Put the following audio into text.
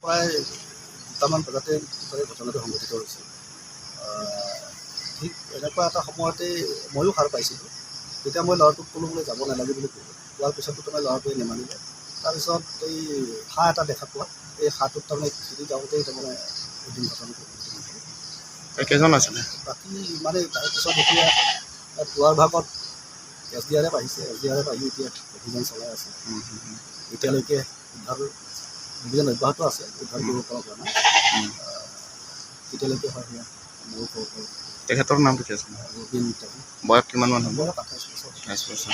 প্ৰায় 2টামান বজাতে ঘটনাটো সংঘটিত হৈছে। ঠিক এনেকুৱা এটা সময়তেই ময়ো সাৰ পাইছিলোঁ। তেতিয়া মই ল'ৰাটোক ক'লোঁ বোলে যাব নালাগে বুলি ক'লোঁ। কোৱাৰ পিছতো তাৰমানে ল'ৰাটোৱে নেমানিলে। তাৰপিছত এই হাঁহ এটা দেখা পোৱাত এই হাঁহটোত তাৰমানে খেদি যাওঁতেই তাৰমানে এদিন ঘটনাটো সংঘটিত হ'ল। কেইজন আছিলে? বাকী মানে তাৰপিছত এতিয়া পুৱাৰ ভাগত এছ ডি আৰ এফ আহিছে। এছ ডি আৰ এফ আহি এতিয়া অভিযান চলাই আছে। এতিয়ালৈকে উদ্ধাৰ অভিযান অব্যাহত আছে, উদ্ধাৰ কৰিব পৰা হোৱা নাই। এতিয়ালৈকে হয় সেয়া ময়ো ক'ব পাৰোঁ। তেখেতৰ নামটো কি আছিলে? ৰবীন টেগু। বয়স কিমান মান হ'ব? বয়স 28 বছৰ। 28 বছৰ।